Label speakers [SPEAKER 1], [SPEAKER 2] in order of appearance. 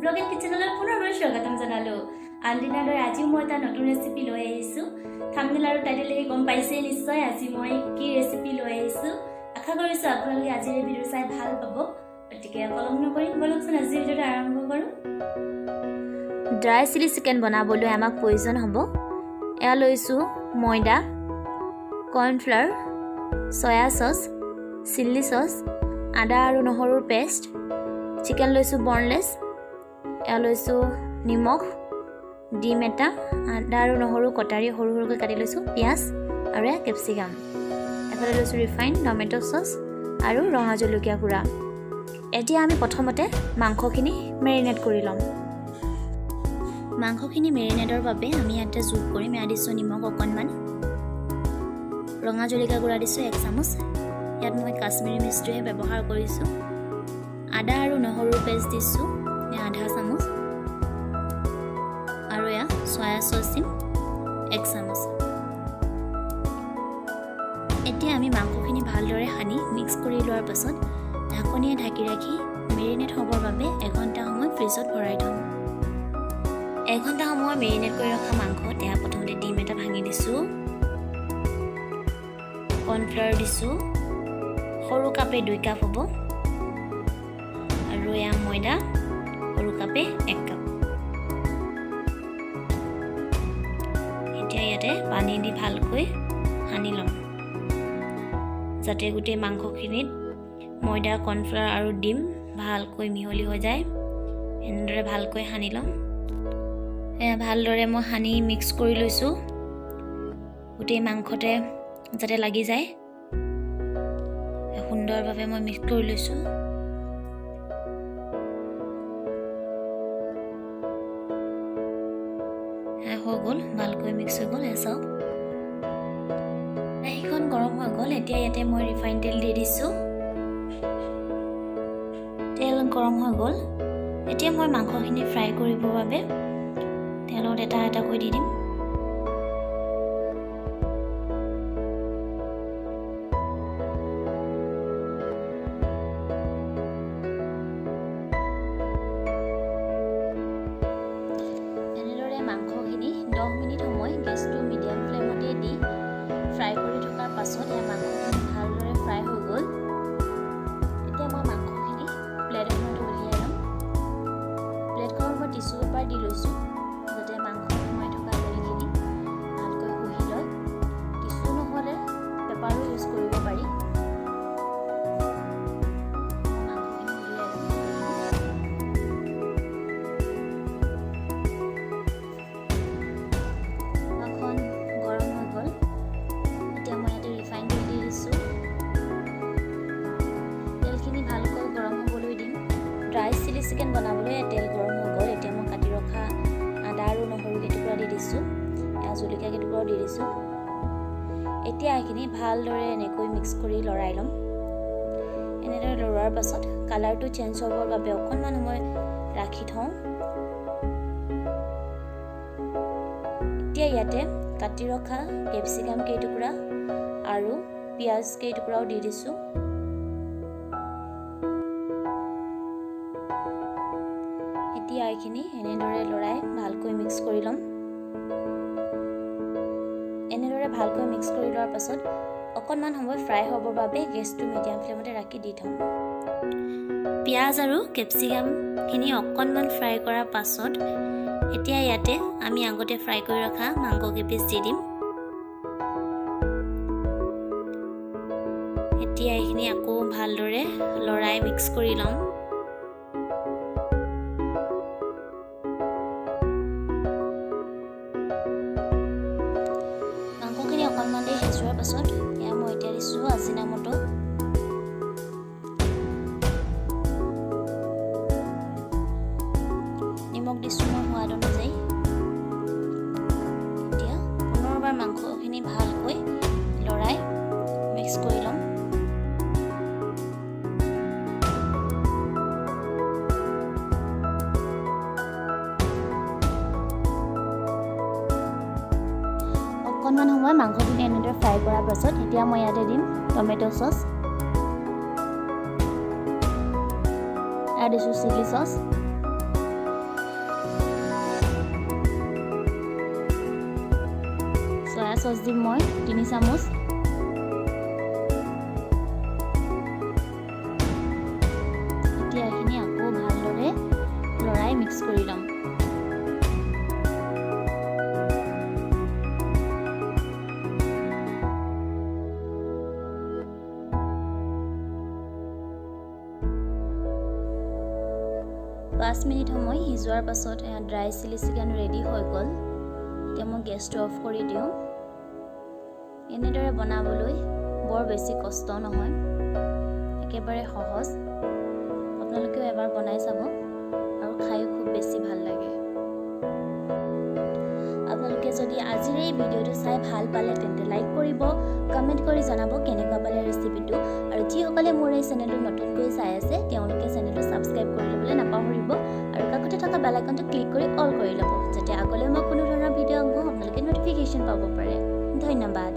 [SPEAKER 1] Blog and কিচেনলৈ পুনৰবাৰ স্বাগতম জনালোঁ। আন দিনাৰ দৰে আজিও মই এটা নতুন ৰেচিপি লৈ আহিছোঁ। থাম্বনেল আৰু টাইটেল দেখি গম পাইছেই নিশ্চয় আজি মই কি ৰেচিপি লৈ আহিছোঁ। আশা কৰিছোঁ আপোনালোকে আজিৰ এই ভিডিঅ' চাই ভাল পাব। গতিকে পলম নকৰি ব'লকচোন, আজিৰ ভিডিঅ'টো আৰম্ভ কৰোঁ। ড্ৰাই চিলি চিকেন বনাবলৈ আমাক প্ৰয়োজন হ'ব, এয়া লৈছোঁ ময়দা, cornflour, soya sauce, chilli sauce, আদা আৰু নহৰুৰ পেষ্ট, চিকেন লৈছোঁ বনলেছ, এয়া লৈছোঁ নিমখ, ডিম এটা, আদা আৰু নহৰু কটাৰী সৰু সৰুকৈ কাটি লৈছোঁ, পিঁয়াজ আৰু এয়া কেপচিকাম। এফালে লৈছোঁ ৰিফাইন, টমেট' চচ আৰু ৰঙা জলকীয়া গুড়া। এতিয়া আমি প্ৰথমতে মাংসখিনি মেৰিনেট কৰি ল'ম। মাংসখিনি মেৰিনেটৰ বাবে আমি ইয়াতে যোগ কৰিম, এয়া দিছোঁ নিমখ অকণমান, ৰঙা জলকীয়া গুড়া দিছোঁ 1 চামুচ, ইয়াত মই কাশ্মীৰী মিৰ্চটোহে ব্যৱহাৰ কৰিছোঁ, আদা আৰু নহৰুৰ পেষ্ট দিছোঁ আধা চামুচ আৰু এয়া চয়া চচ দিম 1 চামুচ। এতিয়া আমি মাংসখিনি ভালদৰে সানি মিক্স কৰি লোৱাৰ পাছত ঢাকনিয়ে ঢাকি ৰাখি মেৰিনেট হ'বৰ বাবে এঘণ্টা সময় ফ্ৰিজত ভৰাই থ'ম। এঘণ্টা সময় মেৰিনেট কৰি ৰখা মাংসত এয়া প্ৰথমতে ডিম এটা ভাঙি দিছোঁ, কৰ্ণফ্লাৱাৰ দিছোঁ, সৰু কাপে 2 কাপ হ'ব, আৰু এয়া ময়দা সৰু কাপে 1 কাপ। এতিয়া ইয়াতে পানী দি ভালকৈ সানি ল'ম, যাতে গোটেই মাংসখিনিত ময়দা, কৰ্ণফ্লাৱাৰ আৰু ডিম ভালকৈ মিহলি হৈ যায়। এনেদৰে ভালকৈ সানি ল'ম। এয়া ভালদৰে মই সানি মিক্স কৰি লৈছোঁ, গোটেই মাংসতে যাতে লাগি যায়। সুন্দৰভাৱে মই মিক্স কৰি লৈছোঁ। হৈ গ'ল, ভালকৈ মিক্স হৈ গ'ল। এয়া চাওক, কেৰাহীখন গৰম হৈ গ'ল। এতিয়া ইয়াতে মই ৰিফাইন তেল দি দিছোঁ। তেল গৰম হৈ গ'ল। এতিয়া মই মাংসখিনি ফ্ৰাই কৰিবৰ বাবে তেলত এটা এটাকৈ দি দিম। এনেদৰে মাংসখিনি 10 মিনিট সময় গেছটো মিডিয়াম ফ্লেমতে দি ফ্ৰাই কৰি থকাৰ পাছত এয়া মাংসখিনি ভালদৰে ফ্ৰাই হৈ গ'ল। এতিয়া মই মাংসখিনি প্লেট এখনত উলিয়াই ল'ম। প্লেটখনত মই টিচু পেপাৰ দি লৈছোঁ, যাতে মাংস সোমাই থকা তেলখিনি ভালকৈ শুহি লয়। টিচু নহ'লে পেপাৰো ইউজ কৰিব পাৰি। মাংসখিনি উলিয়াই ল'ম। তাৱাখন গৰম হৈ গ'ল। এতিয়া মই ইয়াতে ৰিফাইন তেল দি দিছোঁ। তেলখিনি ভালকৈ গৰম হ'বলৈ দিম। ড্ৰাই চিলি চিকেন বনাবলৈ তেল গৰম হৈ গ'ল। এতিয়া মই কাটি ৰখা আদা আৰু নহৰু কেইটুকুৰা দি দিছোঁ, এয়া জলকীয়া কেইটুকুৰাও দি দিছোঁ। এতিয়া এইখিনি ভালদৰে এনেকৈ মিক্স কৰি লৰাই ল'ম। এনেদৰে লৰোৱাৰ পাছত কালাৰটো চেঞ্জ হ'বৰ বাবে অকণমান সময় ৰাখি থওঁ। এতিয়া ইয়াতে কাটি ৰখা কেপচিকাম কেইটুকুৰা আৰু পিঁয়াজ কেইটুকুৰাও দি দিছোঁ। এতিয়া এইখিনি এনেদৰে লৰাই ভালকৈ মিক্স কৰি ল'ম। এনেদৰে ভালকৈ মিক্স কৰি লোৱাৰ পাছত অকণমান সময় ফ্ৰাই হ'বৰ বাবে গেছটো মিডিয়াম ফ্লেমতে ৰাখি দি থ'ম। পিঁয়াজ আৰু কেপচিকামখিনি অকণমান ফ্ৰাই কৰাৰ পাছত এতিয়া ইয়াতে আমি আগতে ফ্ৰাই কৰি ৰখা মাংস কেইপিচ দি দিম। এতিয়া এইখিনি আকৌ ভালদৰে লৰাই মিক্স কৰি ল'ম। মাংসখিনি অকণমান দেৰি সিজোৱাৰ পাছত এয়া মই এতিয়া দিছোঁ আজিনামটো। নিমখ দিছোঁ মই সোৱাদ অনুযায়ী। এতিয়া পুনৰবাৰ মাংসখিনি ভালকৈ লৰাই মিক্স কৰি ল'ম। অকণমান সময় মাংসখিনি এনেদৰে ফ্ৰাই কৰাৰ পাছত এতিয়া মই ইয়াতে দিম টমেট' চচ, ইয়াত দিছোঁ চিলি চচ। চচ দিম মই 3 চামুচ। এতিয়া এইখিনি আকৌ ভালদৰে লৰাই মিক্স কৰি ল'ম। পাঁচ মিনিট সময় সিজোৱাৰ পাছত ড্ৰাই চিলি চিকেন ৰেডি হৈ গ'ল। এতিয়া মই গেছটো অফ কৰি দিওঁ। এনেদৰে বনাবলৈ বৰ বেছি কষ্ট নহয়, একেবাৰে সহজ। আপোনালোকেও এবাৰ বনাই চাব আৰু খায়ো খুব বেছি ভাল লাগে। আপোনালোকে যদি আজিৰ এই ভিডিঅ'টো চাই ভাল পালে তেন্তে লাইক কৰিব, কমেণ্ট কৰি জনাব কেনেকুৱা পালে ৰেচিপিটো। আৰু যিসকলে মোৰ এই চেনেলটো নতুনকৈ চাই আছে তেওঁলোকে চেনেলটো ছাবস্ক্ৰাইব কৰি ল'বলৈ নাপাহৰিব আৰু কাষতে থকা বেল আইকনটো ক্লিক কৰি অল কৰি ল'ব, যাতে আগলৈ মই কোনো ধৰণৰ ভিডিঅ' আগবঢ়াওঁ আপোনালোকে ন'টিফিকেশ্যন পাব পাৰে। ধন্যবাদ।